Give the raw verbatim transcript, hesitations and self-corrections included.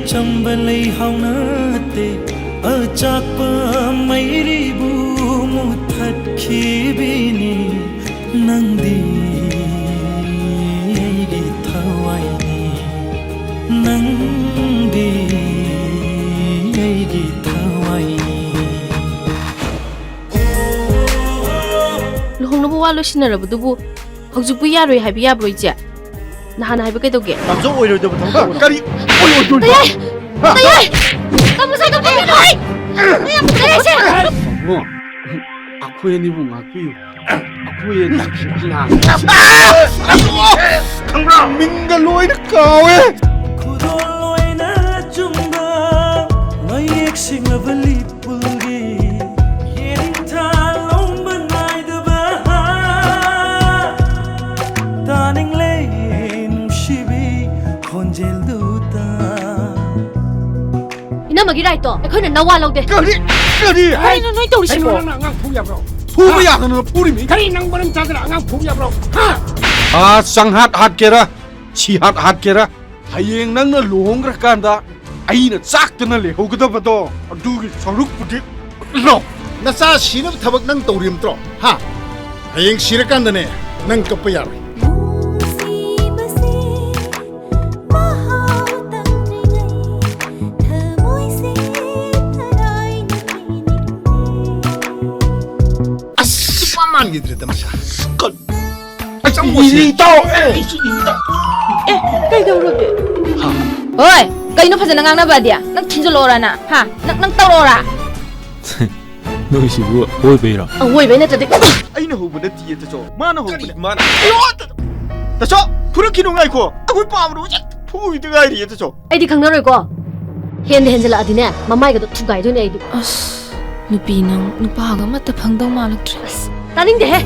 ꯆꯝꯕ ꯂꯩꯍꯥꯎ ꯅꯠꯇꯦ, ꯑꯆꯥꯛꯄ ꯃꯩꯔꯤꯕꯨ ꯃꯨꯊꯠꯈꯤꯕꯤꯅꯤ꯫ ꯅꯪꯗꯤ ꯑꯩꯒꯤ ꯊꯋꯥꯏꯅꯤ, ꯅꯪꯗꯤ ꯑꯩꯒꯤ ꯊꯋꯥꯏꯅꯤ꯫ ꯂꯨꯍꯣꯡꯅꯕ ꯋꯥ ꯂꯣꯏꯁꯤꯟꯅꯔꯕꯗꯨꯕꯨ ꯍꯧꯖꯤꯛꯄꯨ ꯌꯥꯔꯣꯏ ꯍꯥꯏꯕ ꯌꯥꯕ꯭ꯔꯣ, ꯏꯆꯦ? ꯅꯍꯥꯟ ꯍꯥꯏꯕ ꯀꯩꯗꯧꯒꯦ? ꯇꯥꯃꯣꯆꯧ, ꯑꯣꯏꯔꯣꯏꯗꯕ ꯊꯕꯛ ꯇꯧꯕ꯫ ꯀꯔꯤ ꯑꯣꯏꯔꯣꯏꯗꯣꯏꯅꯣ? ꯇꯥꯃꯣꯆꯧ, ꯇꯥꯃꯣꯆꯧ, ꯇꯥꯃꯣꯆꯧ! ꯇꯥꯃꯣ, ꯑꯩꯈꯣꯏ ꯑꯅꯤꯕꯨ ꯉꯥꯛꯄꯤꯌꯨ꯫ ꯑꯩꯈꯣꯏ ꯑꯅꯤ ꯉꯥꯛꯄꯤꯌꯨ꯫ ꯈꯪꯕ꯭ꯔꯥ? ꯃꯤꯡꯒ ꯂꯣꯏꯅ ꯀꯥꯎꯋꯦ꯫ ꯈꯨꯗꯣꯜ ꯑꯣꯏꯅ ꯆꯨꯝꯕ ꯃꯌꯦꯛ ꯁꯦꯡꯂꯕ ꯂꯤꯄꯨꯜꯒꯤ ꯌꯦꯅꯤꯡꯊꯥ ꯂꯣꯝꯕ ꯅꯥꯏꯗꯕ ꯇꯥꯅꯤꯡꯂꯦ ꯅꯨꯡꯁꯤꯕꯤ ꯈꯣꯟꯖꯦꯜꯗꯨꯗ꯫ ꯏꯅꯝꯃꯒꯤ ꯔꯥꯏꯠꯇꯣ ꯑꯩꯈꯣꯏꯅ ꯅꯋꯥ ꯂꯧꯗꯦ꯫ ꯀꯔꯤ? ꯀꯔꯤ? ꯀꯔꯤꯅꯣ ꯅꯣꯏ ꯇꯧꯔꯤꯁꯤꯕꯣ? ꯀꯩꯅꯣ ꯅꯪꯅ ꯑꯉꯥꯡ ꯐꯨꯕ ꯌꯥꯕ꯭ꯔꯣ? ꯐꯨꯕ ꯍꯥ? ꯌꯥꯗꯅ ꯐꯨꯔꯤꯃꯤ꯫ ꯀꯔꯤ ꯅꯪ ꯃꯔꯝ ꯆꯥꯗꯅ ꯑꯉꯥꯡ ꯐꯨꯕ ꯌꯥꯕ꯭ꯔꯣ? ꯍꯥ? ꯑꯥ, ꯆꯪꯍꯥꯠ ꯍꯥꯠꯀꯦꯔꯥ, ꯁꯤꯍꯥꯠ ꯍꯥꯠꯀꯦꯔꯥ, ꯍꯌꯦꯡ ꯅꯪꯅ ꯂꯨꯍꯣꯡꯈ꯭ꯔꯀꯥꯟꯗ ꯑꯩꯅ ꯆꯥꯛꯇꯅ ꯂꯩꯍꯧꯒꯗꯕꯗꯣ, ꯑꯗꯨꯒꯤ ꯁꯔꯨꯛꯄꯨꯗꯤ ꯂꯧ꯫ ꯅꯆꯥ ꯁꯤꯅꯕ ꯊꯕꯛ ꯅꯪ ꯇꯧꯔꯤꯕ ꯅꯠꯇ꯭ꯔꯣ? ꯍꯥ? ꯍꯌꯦꯡ ꯁꯤꯔꯀꯥꯟꯗꯅꯦ, ꯅꯪ ꯀꯞꯄ ꯌꯥꯔꯣꯏ꯫ ꯅꯨꯡꯁꯤꯕꯁꯦ ꯃꯍꯥꯎ ꯇꯪꯗ꯭ꯔꯤꯉꯩ ꯊꯃꯣꯏꯁꯦ ꯊꯔꯥꯏꯅ ꯊꯤꯅꯤꯡꯉꯦ꯫ ꯑꯁ, ꯁꯨꯄꯥꯟ ꯃꯥꯟꯈꯤꯗ꯭ꯔꯦꯗ ꯃꯁꯥ꯫ ꯀ-, ꯑꯆꯧꯕꯁꯤ꯫ ꯏ ꯇꯧ-, ꯑꯦ꯫ ꯑꯦ, ꯀꯩꯗꯧꯔꯒꯦ? ꯍꯣꯏ, ꯀꯩꯅꯣ ꯐꯖꯅ ꯉꯥꯡꯅꯕꯗꯤ? ꯅꯪ ꯊꯤꯟꯖꯜꯂꯛꯑꯣꯔꯥ ꯅꯪ? ꯍꯥ? ꯅꯪ, ꯅꯪ ꯇꯧꯔꯛꯑꯣꯔꯥ? ꯅꯣꯏꯁꯤꯕꯨ ꯑꯣꯏꯕꯩꯔꯣ? ꯑꯋꯣꯏꯕꯩ ꯅꯠꯇ꯭ꯔꯗꯤ꯫ ꯑꯩꯅ ꯍꯧꯕ ꯅꯠꯇꯤꯌꯦ, ꯇꯥꯆꯧ꯫ ꯃꯥꯅ ꯍꯧꯕꯅꯦ꯫ ꯀꯔꯤ? ꯃꯥꯅ꯫ ꯑꯌꯣ! ꯇꯥꯆꯧ, ꯐꯨꯔꯛꯈꯤꯅꯨ, ꯉꯥꯏꯈꯣ꯫ ꯑꯩꯈꯣꯏ ꯄꯥꯕꯗꯣ ꯍꯧꯖꯤꯛ ꯐꯨꯈꯤꯗ ꯉꯥꯏꯔꯤꯌꯦ, ꯇꯥꯆꯧ꯫ ꯑꯩꯗꯤ ꯈꯪꯅꯔꯣꯏꯀꯣ꯫ ꯍꯦꯟꯗ ꯍꯦꯟꯖꯜꯂꯛꯑꯗꯤꯅꯦ, ꯃꯃꯥꯏꯒꯗꯣ ꯊꯨꯒꯥꯏꯗꯣꯏꯅꯦ ꯑꯩꯗꯤ꯫ ꯑꯁ, ꯅꯨꯄꯤ ꯅꯪ ꯅꯨꯄꯥꯒ ꯑꯃꯠꯇ ꯐꯪꯗꯧ ꯃꯥꯜꯂꯛꯇ꯭ꯔꯦ꯫ ꯑꯁ, ꯇꯥꯅꯤꯡꯗꯦꯍꯦ꯫